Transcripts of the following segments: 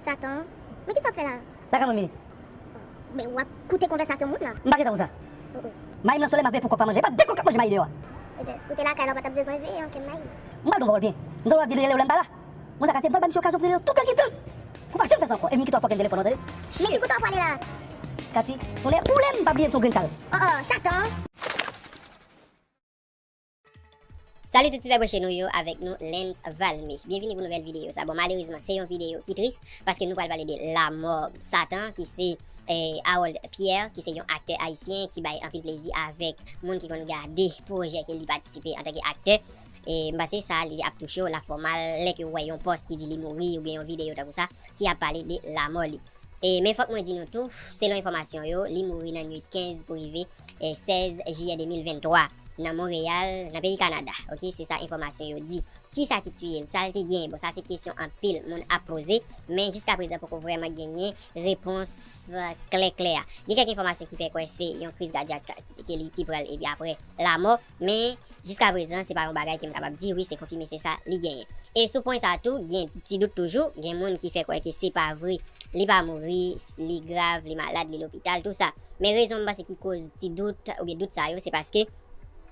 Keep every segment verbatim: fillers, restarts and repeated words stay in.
Satan, men kisa w ap fè la? Lakay mwen m vini. Men w ap koute konvèsasyon moun la. M pa gentan konsa. Oh, oh. Mayi m nan solèy, m ap veye pou kòk pa manje. E pa de kòk k ap manje mayi deyò a. Ebyen, si w te lakay la, w pa t ap bezwen veye ankenn mayi. M pral ba w pawòl byen. M gen dwa di l rele w lè m pa la. Mwen sa ka se m pral ba misye okazyon pou l rele w tout an ki tan. Pou pa janm fè sa ankò. Epi m kite w fè w gen telefòn an, tande. Men ki kote w ap prale la? Kati, tonè boule m, pa bliye m se yon grenn sal. Oh, oh, Satan! Salut tout super branche nou yo, avèk nou Lens Valmy. Byenvini pou nouvèl videyo sa. Bon, malerezman, se yon videyo ki tris, paske nou pral pale de lamò Satan, ki se, eh, Harold Pierre, ki se yon aktè ayisyen ki bay anpil plezi avèk moun ki konn gade pwojè ke li patisipe antanke aktè. E m panse sa, li ap touche w la fòmal, lè ke w wè yon pòs ki di li mouri, oubyen yon videyo tankou sa, ki ap pale de lamò li. E, men fòk mwen di nou tou, selon enfòmasyon yo, li mouri nan nwit kenz pou rive, eh, sèz jiyè de mil venntwa, nan Monreyal, nan peyi Kanada. Oke, se sa enfòmasyon yo di. Kisa ki tiye l? Sa l te genyen? Bon, sa se kesyon anpil moun ap poze, men jiskaprezan poko vrèman genyen repons, eh, klè klè a. Gen kèk enfòmasyon ki fè kwè se yon kriz kadyak ke li, ki pran l epi apre lamò, men jiskaprezan, se pa yon bagay ke m kapab di, wi, se konfime, se sa li genyen. E sou pwen sa tou, gen ti dout toujou, gen moun ki fè kwè ke se pa vre, li pa mouri, li grav, li malad, li lopital, tou sa. Men rezon m panse ki koz ti dout, oubyen dout sa yo, se paske,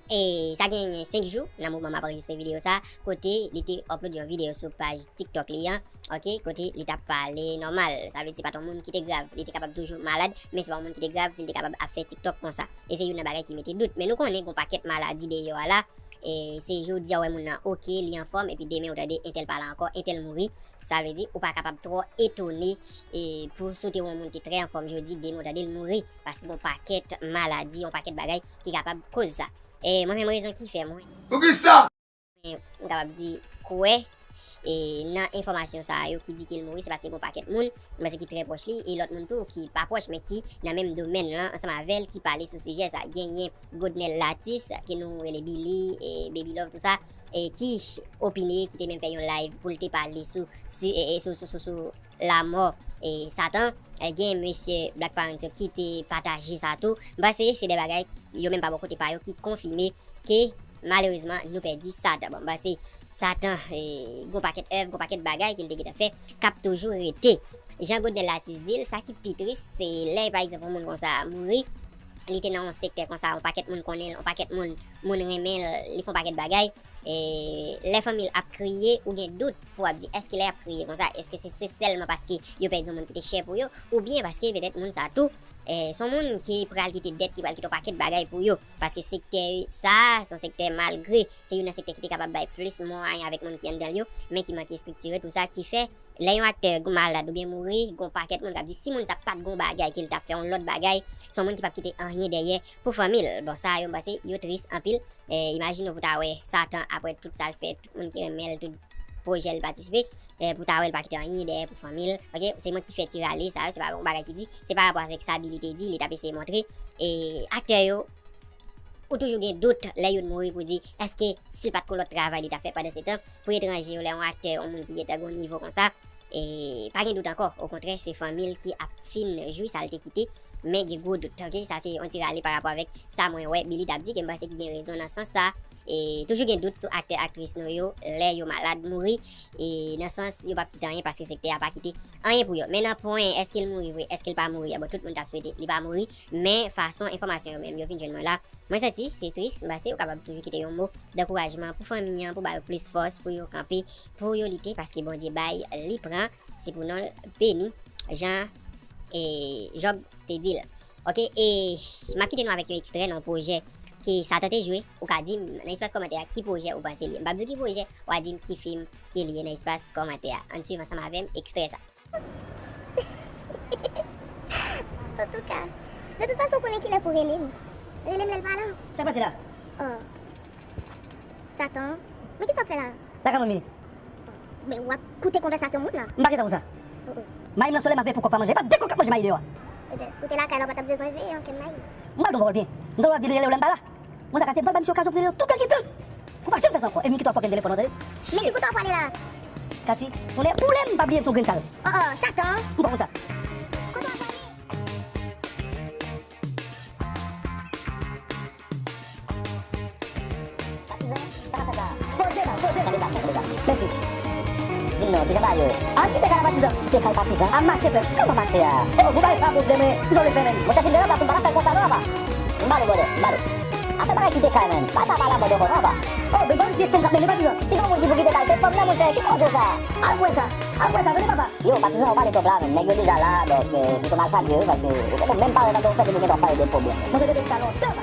e, sa genyen senk jou, nan moman m ap anrejistre videyo sa, kote li te upload yon videyo sou paj TikTok li an, oke, kote li t ap pale nòmal. Sa vle di se pa t yon moun ki te grav, li te kapab toujou malad, men se pa yon moun ki te grav si l te kapab ap fè TikTok konsa. E se youn nan bagay ki mete dout. Men nou konnen gon pakèt maladi deyò a la, e se jodi a w wè moun nan oke, li anfòm, epi demen ou tande entèl pa la ankò, entèl mouri. Sa vle di, ou pa kapab twò etone, e pou si w te wè yon moun ki trè anfòm jodi, demen ou tande l mouri, paske gon pakèt maladi, yon pakèt bagay ki kapab koz sa. E mwen menm rezon ki fè mwen. Poukisa? Men, m kapab di, kwè, e, nan enfòmasyon sa yo ki di ke l mouri, se paske gon pakèt moun, m panse ki trè pwòch li, e lòt moun tou ki pa pwòch, men ki nan menm domèn lan, ansanm avè l, ki pale sou sijè sa. Genyen Godnel Latus, ke nou rele Billy, e, Baby Love, tou sa, e, ki opine, ki te menm fè yon live pou l te pale sou, sou, e, e, sou, sou, sou, sou lamò, e, Satan. E, gen mesye Black Parents yo ki te pataje sa tou. M panse se de bagay yo menm pa bò kote pa yo ki konfime ke malerezman nou pèdi Satan. Bon, m panse Satan, e, gon pakèt èv, gon pakèt bagay ke l te gentan fè, k ap toujou rete. Jan Godnel Latus di l, sa ki pi tris, se lè, pa egzanp, yon moun konsa mouri, li te nan yon sektè konsa, yon pakèt moun konnen l, yon pakèt moun, moun renmen l, li fè yon pakèt bagay, e, lè fanmi l ap kriye, ou gen dout pou w ap di, èske lè y ap kriye konsa, èske se, se sèlman paske yo pèdi yon moun ki te chè pou yo, oubyen paske petèt moun sa tou, e, se yon moun ki pral kite dèt, ki pral kite yon pakèt bagay pou yo, paske sektè sa, se yon sektè malgre, se youn nan sektè ki te kapab bay plis mwayen avèk moun ki anndan l yo, men ki manke estriktire, tou sa, ki fè, lè yon aktè malad oubyen mouri, gon pakèt moun k ap di, si moun sa pa t gon bagay ke l t ap fè, yon lòt bagay, se yon moun ki p ap kite anyen dèyè pou fanmi l. Bon, sa yo, m panse, yo tris anpil. E, imajine w pou ta wè Satan, apre tout sa l fè, tout moun ki renmen l, tout pwojè l patisipe, e, pou ta wè l pa kite anyen dèyè pou fanmi l. Oke, se mwen ki fè ti rale sa yo, se pa yon bagay ki di, se pa rapò avèk sa Billy te di, li t ap eseye montre. E, aktè yo, ou toujou gen dout lè youn mouri pou di, èske si l pa t gon lòt travay li t ap fè pandan se tan, pou etranje yo, lè yon aktè, yon moun ki gentan gon nivo konsa, e pa gen dout ankò. Okontrè, se fanmi l ki ap fin jwi sa l te kite, men gen gwo dout, oke? Sa se yon ti rale pa rapò avèk sa mwen wè Billy t ap di, ke m panse ki gen rezon nan sans sa. E toujou gen dout sou aktè, aktris nou yo, lè yo malad, mouri, e nan sans yo p ap kite anyen, paske sektè a pa kite anyen pou yo. Men nan pwen, èske l mouri vre, èske l pa mouri, bon, tout moun t ap swete li pa mouri, men fason enfòmasyon yo menm yo vin jwenn mwen la, mwen santi se tris, m panse ou kapab toujou kite yon mo dankourajman pou fanmi an, pou ba yo plis fòs, pou yo kanpe, pou yo lite, paske Bondye bay, li pran, se pou non l beni, jan, e, Jòb te di l. Oke, e m ap kite nou avèk yon ekstrè nan yon pwojè ke Satan te jwe. Ou ka di m nan espas kòmantè a ki pwojè ou panse li ye. M p ap di w ki pwojè, w a di m ki fim ke li ye nan espas kòmantè a. Ann swiv ansanm avè m ekstrè sa. Antouka, de tout fason, ou konnen kilè pou rele m. Rele m lè l pa la. Sa k pase la? Oh. Satan, men kisa w ap fè la? Lakay mwen m vini. Men w ap koute konvèsasyon moun la. M pa gentan konsa. Oh, oh. Mayi m nan solèy, m ap veye pou kòk pa manje. E pa de kòk k ap manje mayi deyò a. Ebyen, si w te lakay la, w pa t ap bezwen veye ankenn mayi. M pral ba w pawòl byen. M gen dwa di l rele w lè m pa la. Mwen sa ka se m pral ba misye okazyon pou l rele w tout an ki tan. Pou pa janm fè sa ankò. Epi m kite w ap fè w gen telefòn an, tande. Men ki kote w ap prale la? Kati, tonè boule m, pa bliye m se yon grenn sal. Oh, oh, Satan. M pa konn sa. Kote w ap prale? Sa se zan, sa pa fè sa. Poze la, poze la, poze la, poze la. Mèsi. Di m non, kijan bagay yo ye? Ann kite kay la, patizan. Kite kay, patizan? Ann mache, frè m. Kòman mache a? Oh, bon, bagay pa pwoblèm, wi. Kijan w vle fè, menm? Monchè, si m te nan plas ou, m pa t ap fè konsa non, papa. M ba nou, brother, m ba nou. Afè bagay kite kay, menm. Pa ta pale a mòd ankò non, papa. Oh, men banm si se fanm k ap mennen, patizan. Si gon moun ki pou kite kay, se fanm nan, monchè. Ki koze sa? Al kwè sa. Al kwè sa, tande, papa. Yo, patizan, ou pale twòp la, menm. Nèg yo deja la, donk, euh, nou konn al salye yo, paske ou konn menm parèt antan ou fè depi ou gentan pale de pwoblèm. Mwen te tande sa lontan.